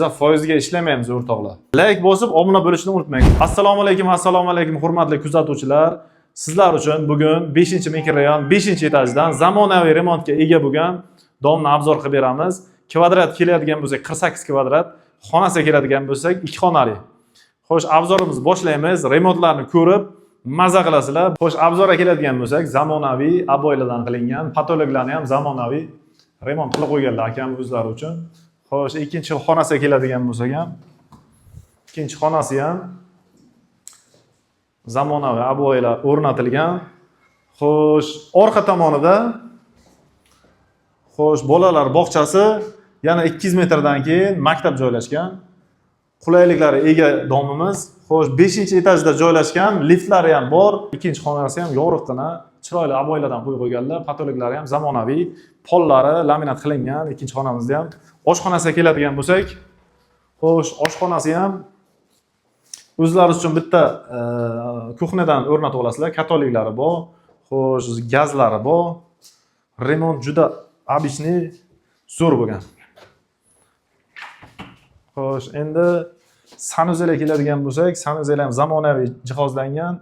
Biz foizga ishlamaymiz, o'rtoqlar. Layk bosib, obuna bo'lishni unutmang. Assalomu alaykum, assalomu alaykum, hurmatli kuzatuvchilar. Sizlar uchun bugun 5-mikrorayon 5-etajdan zamonaviy remontga ega bo'lgan дом ni обзор qilib beramiz. Kvadrat keladigan bo'lsak 48 kvadrat, xonasi keladigan bo'lsak 2 xonali. Xo'sh, обзор imizni boshlaymiz. Remontlarni ko'rib maza qilasizlar. Xo'sh, обзор ga keladigan bo'lsak, zamonaviy обой lardan qilingan, потолок larni ham zamonaviy remont qilib qo'yganlar akam o'zlari uchun. Xo'sh, ikkinchi xonasiga keladigan bo'lsak ham, ikkinchi xonasi ham zamonaviy обой lar o'rnatilgan. Xo'sh, orqa tomonida, xo'sh, bolalar bog'chasi, yana 200 metrdan keyin maktab joylashgan. Qulayliklarga ega дом imiz. Xo'sh, 5-etajda joylashgan, liftlari ham bor. Ikkinchi xonasi ham yorug'gina, chiroyli обой lardan qo'yib qo'yganlar, потолок lari ham zamonaviy, pollari laminat qilingan ikkinchi xonamizda ham. Oshxonasiga keladigan bo'lsak, xo'sh, oshxonasi ham o'zlari uchun bitta кухня dan o'rnatib olasizlar. Каталог lari bor, xo'sh, gazlari bor. Remont juda обычный, zo'r bo'lgan. Xo'sh, endi санузел ga keladigan bo'lsak, санузел ham zamonaviy jihozlangan.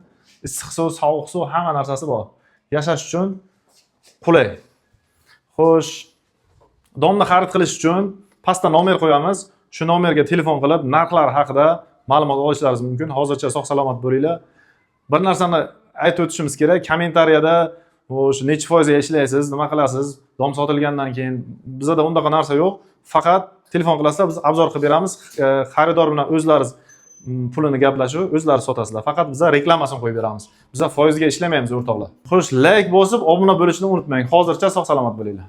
Issiq suv, sovuq suv, hamma narsasi bor. Yashash uchun qulay. Xo'sh, дом ni xarid qilish uchun pastda nomer qo'yamiz. Shu nomerga telefon qilib, narxlar haqida ma'lumot olishlaringiz mumkin. Hozircha sog' salomat bo'linglar. Bir narsani aytib o'tishimiz kerak. Kommentariyada, xo'sh, necha foizga ishlaysiz, nima qilasiz, дом sotilgandan keyin, bizada unaqa narsa yo'q. Faqat telefon qilasizlar, biz обзор qilib beramiz. Xaridor bilan o'zlaringiz pulini gaplashib, o'zlari sotasizlar. Faqat biza reklamasini qo'yib beramiz. Biza foizga ishlamaymiz, o'rtoqlar. Xo'sh, layk bosib, obuna bo'lishni unutmang. Hozircha sog' salomat bo'linglar.